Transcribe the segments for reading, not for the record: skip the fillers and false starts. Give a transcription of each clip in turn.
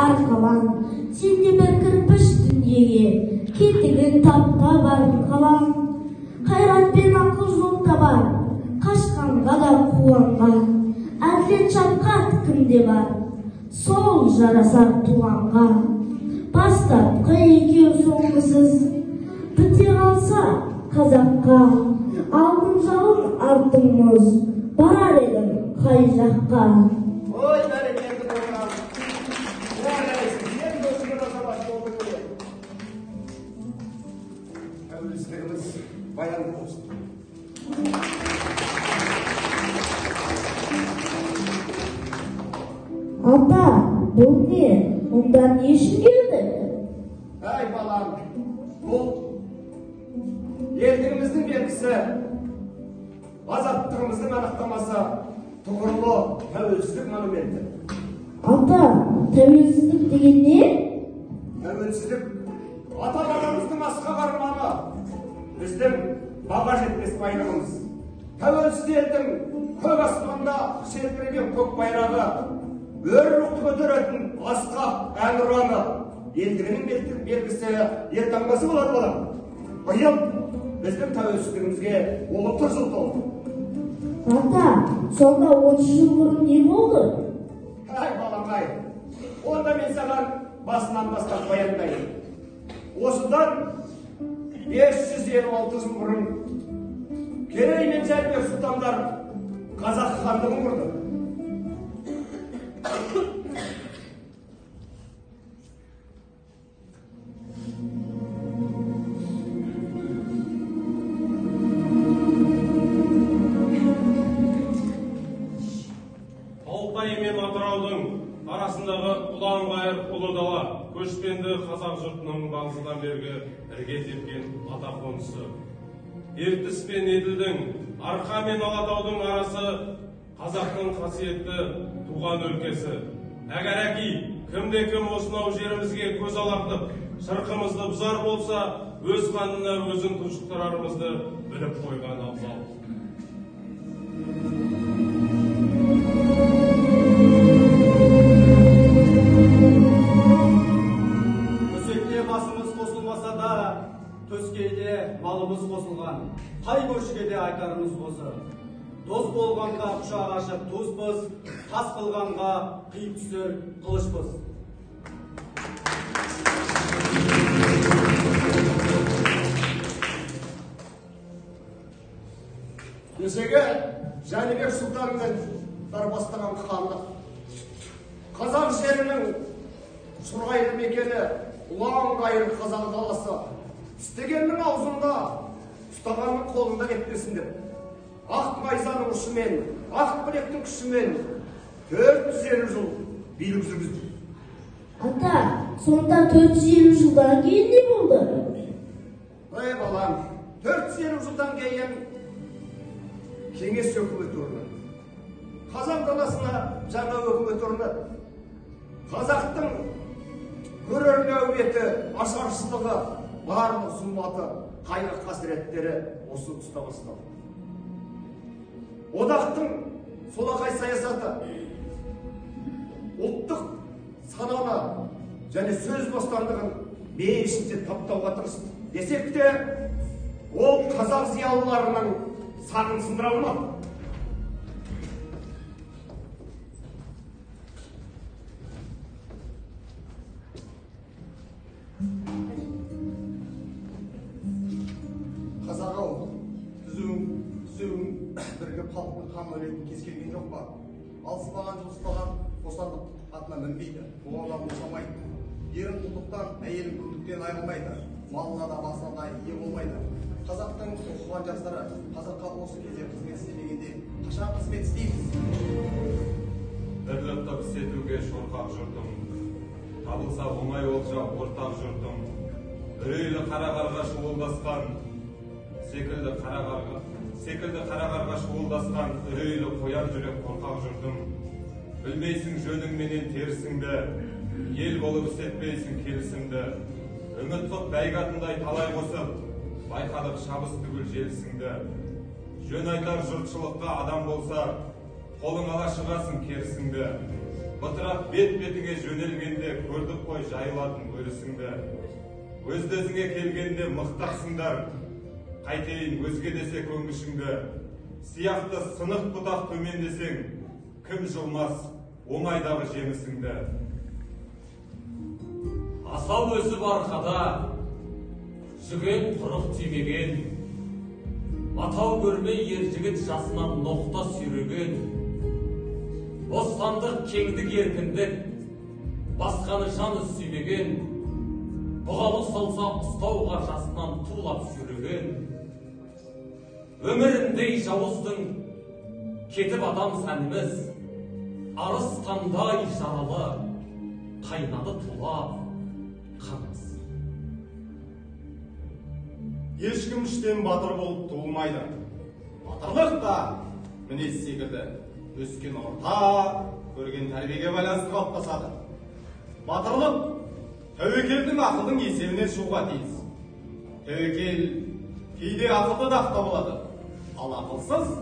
арқалан, сен де бір кірпіш дүниеге, кетігін тап та арқалан. Қайрат пен ақыл жол табар, қашқанға да қуанға, әділет шапқат кімде бар, сол жарасар туғанға. Бастапқы екеу соңғысыз, біте қалса қазаққа, алдың жалын артың мұз, барар едім қай жаққа. Ой, бәрекелді домбырам. Жарайсың, сен досыңа азамат болдың міне. Тәуелсіздігіміз баянды болсын. Ата, бұл не? Мұнда не үшін келдің? Әй балам, бұл елдігіміздің белгісі, азаттығымыздың анықтамасы, тұғырлы тәуелсіздік монументі. Ата, тәуелсіздік деген не? Тәуелсіздік ата-бабамыздың асқақ арманы, біздің баға жетпес байлығымыз. Тәуелсіз елдің көк аспанда желбіреген көк байрағы, өр рухты көтеретін асқақ әнұраны, елдігінің белгісі, елтаңбасы болады балам. Биыл біздің тәуелсіздігімізге 30 жыл толды. Ата, сонда 30 жыл бұрын не болды? Әй балам, ай, онда мен саған басынан бастап баяндайын. Осыдан 556 жыл бұрын Керей мен Жәнібек сұлтандар қазақ хандығын құрды. Алтай мен Атыраудың арасындағы ұлан-ғайыр ұлы дала көшпенді қазақ жұртының бағзыдан бергі ірге тепкен ата қонысы. Ертіс пен Еділдің, Арқа мен Алатаудың арасы қазақтың қасиетті туған өлкесі. Әгәрәки, кімде-кім осынау жерімізге көз алартып, шырқымызды бұзар болса, өз қанына өзін тұншықтырарымызды біліп қойған абзал. Төсекте басымыз қосылмаса да, төскейде малымыз қосылған. Қай көршіге де айтарымыз осы. Дос болғанға құшақ ашып туыспыз, қас қылғанға қиып түсер қылышпыз. Кешегі Жәнібек сұлтанмен дарбастаған хандық, қазақ жерінің шұрайлы мекені, ұлан-ғайыр қазақ даласы, істегеннің аузында, ұстағанның қолында кетпесін деп, ақ найзаның ұшымен, ақ білектің күшімен 450 жыл билік жүргізді. Ата, сонда 450 жылдан кейін не болды? Ей балам, 450 жылдан кейін Кеңес өкіметі орнады. Қазақ даласына жаңа өкімет орнады. Қазақтың көрер нәубеті, ашаршылығы, барлық зұлматы, қайғы қасіреттері осы тұста басталды. Одақтың солақай саясаты ұлттық сананы және сөз бостандығын мейілінше таптауға тырысты. Десек те, ол қазақ зиялыларының сағын сындыра алмады. Қазақ ау, түзуің, түзуің бірігіп халықтың қамын ойлайтын кез келген жоқ па? Алыспаған, жұлыспаған бостандық атына мінбейді, оған босамайды. Ерін құлдықтан, әйелін күңдіктен айырылмайды, малына да басына да ие болмайды. Қазақтың оқыған жастары қазаққа осы кезде қызмет істемегенде қашан қызмет істейміз? Бірлік қып істетуге шорқақ жұртым, табылса оңай олжа ортақ жұртым, үрейлі қара қарға шуылдасқан, секілді қара қарға, секілді қара қарға шуылдасқан, үрейлі қоян жүрек қорқақ жұртым. Білмейсің жөнің менен терісіңді, ел болып істетпейсің келісімді. Үміт қып бәйгі атындай талай қосып, байқадық шабыс түгіл желісіңді. Жөн айтар жұртшылыққа адам болса, қолың ала шығасың керісіңді. Бытырап бет-бетіңе жөнелгенде көрдік қой жайылатын өрісіңді. Өз-өзіңе келгенде мықтақсыңдар, қайтейін өзге десе көнгішіңді. Сияқты сынық бұтақ төмендесең, кім жұлмас оңайдағы жемісіңді. Асау өсіп арқада, жүген құрық тимеген, атау көрмей ер жігіт жасынан ноқта сүйреген, бостандық, кеңдік, еркіндік, басқаны жаны сүймеген, бұғалық салса ұстауға жасынан тулап сүйреген, өміріндей жауыздың кетіп адам сәніміз, арыстандай жаралы, қайнады тулап қанымыз. Ешкім іштен батыр болып туылмайды. Батырлық та мінез секілді өскен орта, көрген тәрбиеге байланысты қалыптасады. Батырлық тәуекелдің ақылдың есебінен шығуға тиіс. Тәуекел кейде ақылды да ақтап алады, ал ақылсыз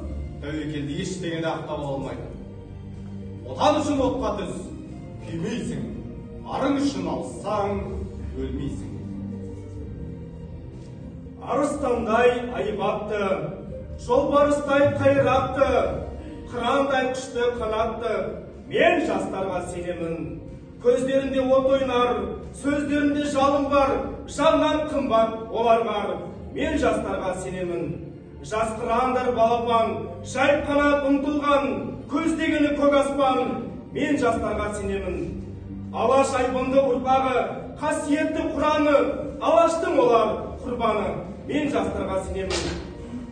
тәуекелді ештеңені ақтап ала алмайды. Отан үшін отқа түс, күймейсің, арың үшін алыссаң, өлмейсің. Арыстандай айбатты, жолбарыстай қайратты, қырандай күшті қанатты, мен жастарға сенемін. Көздерінде от ойнар, сөздерінде жалын бар, жаннан қымбат олар бар. Мен жастарға сенемін. Жас қырандар балапан, жайып қанат ұмтылған, көздегені көк аспан, мен жастарға сенемін. Алаш айбынды ұрпағы, қасиетті Құраны, алаштың олар құрбаны, мен жастарға сенемін.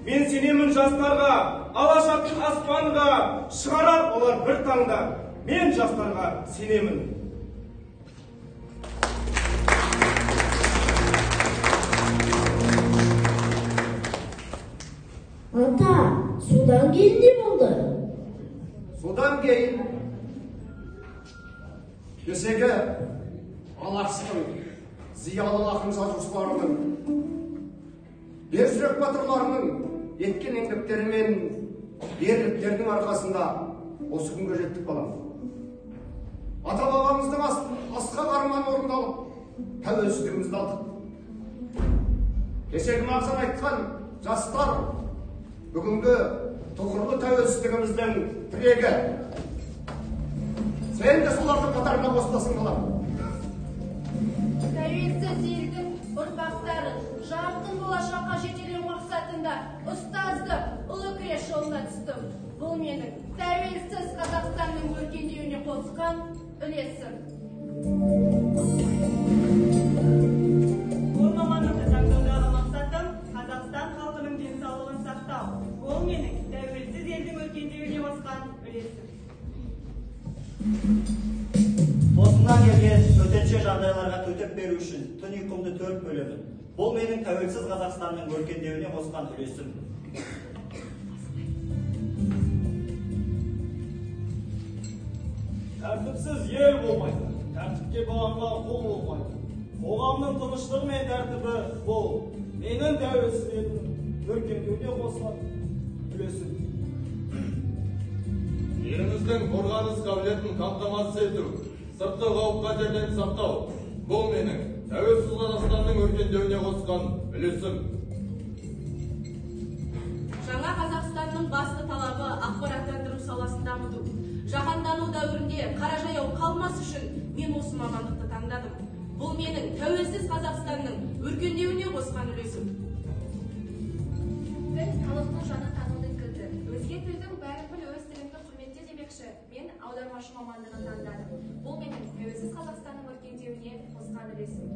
Мен сенемін жастарға, алаш атын аспанға, шығарар олар бір таңда, мен жастарға сенемін. Ата, содан кейін не болды? Содан кейін кешегі алаштың зиялы ақын жазушыларының, ержүрек батырларының еткен еңбектері мен ерліктерінің арқасында осы күнге жеттік, балам. Ата-бабамыздың асқақ арманы орындалып, тәуелсіздігімізді алдық. Кешегі Мағжан айтқан жастар бүгінгі тұғырлы тәуелсіздігіміздің тірегі. Сен де солардың қатарына қосыласың, балам. Тәуелсіз елдің ұрпақтарын жарқын болашаққа жетелеу мақсатында ұстаздық ұлы күрес жолына түстім. Бұл менің тәуелсіз Қазақстанның өркендеуіне қосқан үлесім. Бұл мамандықты таңдаудағы мақсатым Қазақстан халқының денсаулығын сақтау. Ол менің тәуелсіз елдің өркендеуіне қосқан үлесім. Тосыннан келген төтенше жағдайларға төтеп беру үшін түн ұйқымды 4 бөлемін. Бұл менің тәуелсіз Қазақстанның өркендеуіне қосқан үлесім. Тәртіпсіз ел болмайды, тәртіпке бағынған қол болмайды. Қоғамның тыныштығы мен тәртібі бұл менің тәуелсіз елдің өркендеуіне қосқан үлесім. Еліміздің қорғаныс қабілетін қамтамасыз ету, сыртқы қауіп-қатерден сақтау, бұл менің тәуелсіз Қазақстанның өркендеуіне қосқан үлесім. Жаңа Қазақстанның басты талабы ақпараттандыру саласын дамыту. Жаһандану дәуірінде қара жаяу қалмас үшін мен осы мамандықты таңдадым. Бұл менің тәуелсіз Қазақстанның өркендеуіне қосқан үлесім. Тіл халықтың жанын танудың кілті. Өзге тілдің бәрін біл, өз тіліңді құрметте демекші, мен аудармашы мамандығын таңдадым. Бұл менің тәуелсіз Қазақстанның өркендеуіне қосқан үлесім.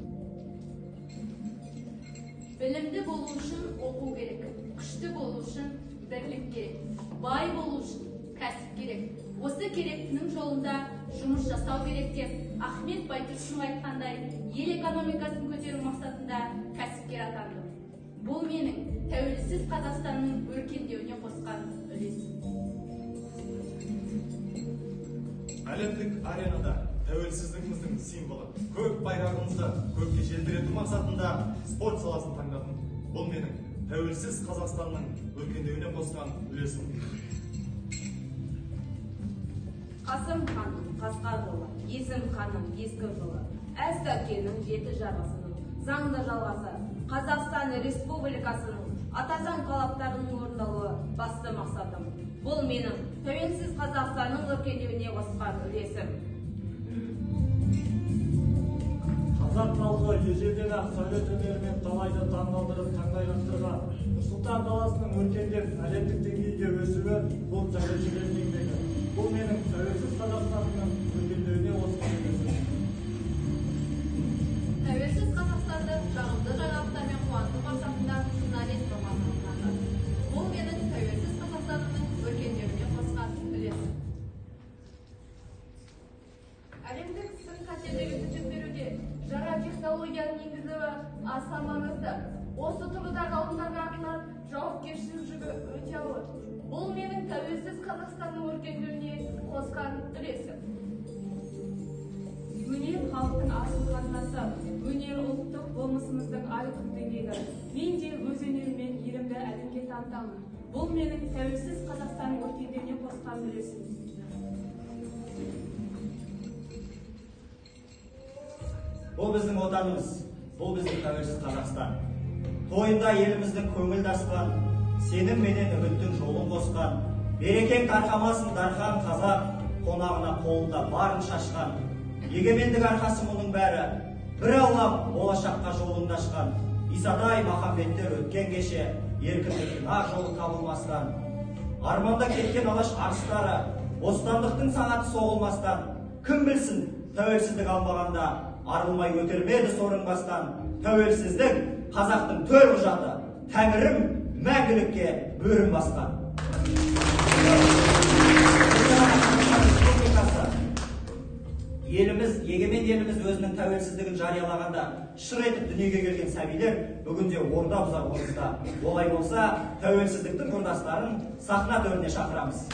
Білімді болу үшін оқу керек, күшті болу үшін бірлік керек, бай болу үшін кәсіп керек. Осы керектінің жолында жұмыс жасау керек деп Ахмет Байтұрсынов айтқандай, ел экономикасын көтеру мақсатында кәсіпкер атандым. Бұл менің тәуелсіз Қазақстанның өркендеуіне қосқан үлесім. Әлемдік аренада тәуелсіздігіміздің символы, көк байрағымызды көкке желбірету мақсатында спорт саласын таңдадым. Бұл менің тәуелсіз Қазақстанның өркендеуіне қосқан үлесім. Қасым ханның қасқа жолы, Есім ханның ескі жолы, Әз Тәукенің жеті жарғысының заңды жалғасы, Қазақстан Республикасының ата заң талаптарының орындалуы басты мақсатым. Бұл менің тәуелсіз Қазақстанның өркендеуіне қосқан үлесім. Қазақ халқы ежелден-ақ сәулет өнерімен талайды таңғалдырып таңдай қақтырған. Нұр-Сұлтан қаласының өркендеп әлемдік деңгейге өсуі бұл сәулетшілердің еңбегі. Бұл менің тәуелсіз Қазақстанның өркендеуіне қосқан үлесім. Тәуелсіз Қазақстанды жағымды жаңалықтармен қуанту мақсатында журналист мамандығын таңдадым. Бұл менің тәуелсіз Қазақстанымның өркендеуіне қосқан үлесім. Әлемдік сын-қатерлерге төтеп беруде жаңа технологияның енгізілуі аса маңызды. Осы тұрғыда ғалымдарға артылған жауапкершілік жүгі өте ауыр. Бұл менің тәуелсіз Қазақстанның өркендеуіне қосқан үлесім. Өнер халықтың асыл қазынасы, өнер ұлттық болмысымыздың айқын діңгегі. Мен де өз өнеріммен елімді әлемге танытамын. Бұл менің тәуелсіз Қазақстанның өркендеуіне қосқан үлесім. Бұл біздің отанымыз, бұл біздің тәуелсіз Қазақстан. Тойында еліміздің көңіл дастан, сенім менен үміттің жолын қосқан, берекең тарқамасын дархан қазақ, қонағына қолында барын шашқан. Егемендік арқасы мұның бәрі, бір Аллам болашаққа жолыңды ашқан. Исатай Махамбеттер өткен кеше, еркіндіктің ақ жолы табылмастан. Арманда кеткен алаш арыстары, бостандықтың сағаты соғылмастан, кім білсін тәуелсіздік алмағанда, арылмай өтер ме еді сорың бастан. Тәуелсіздік қазақтың төл құжаты, тәңірім мәңгілікке бөрін басқан. Еліміз, егемен еліміз өзінің тәуелсіздігін жариялағанда шыр етіп дүниеге келген сәбилер бүгінде орда бұзар орыста. Олай болса, тәуелсіздіктің құрдастарын сахна төріне шақырамыз.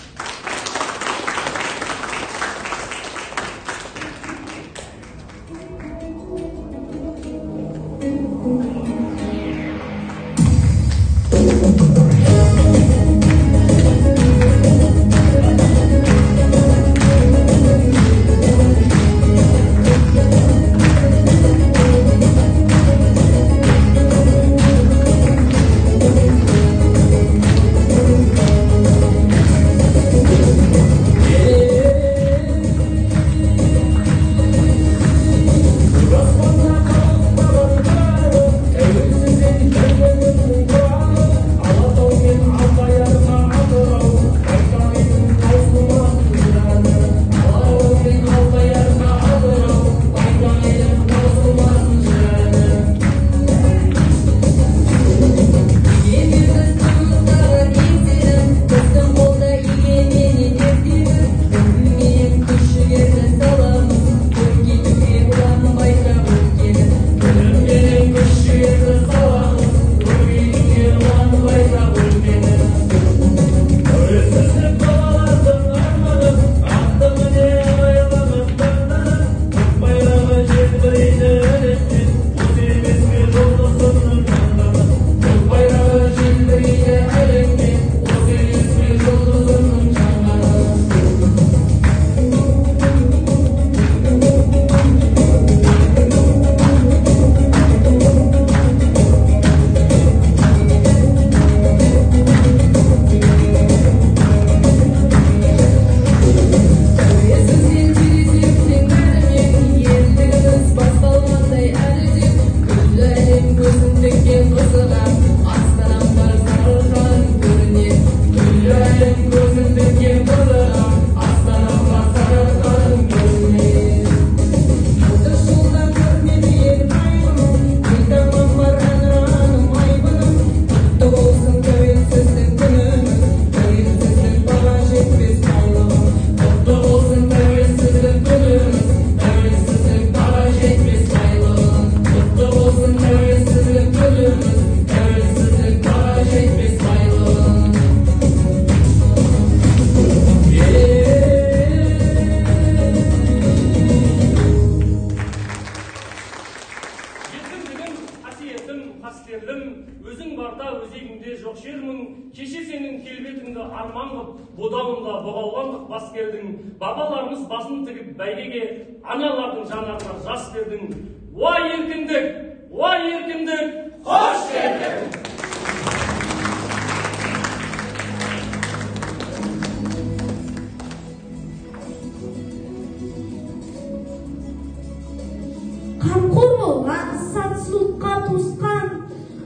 арман қып, бодауында бұғауландық бас келдің. Бабаларымыз басын тігіп бәйгеге, аналардың жанарына жас бердің. Уа еркіндік, уа еркіндік, қош келдің! Қамқор болған сансыз ұлтқа туысқан,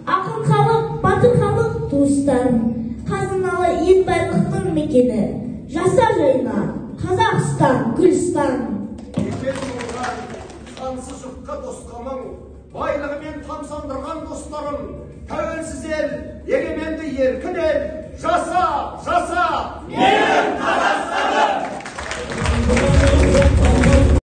ақын халық, батыр халық туыстарым, қазыналы ел байлықтың мекені, жаса жайна, Қазақстан, Гүлстан. Мекен болған сансыз жұртқа досқа мың, байлығымен тамсандырған достарым, тәуелсіз ел, егеменді еркін ел, жаса, жаса, менің Қазақстаным!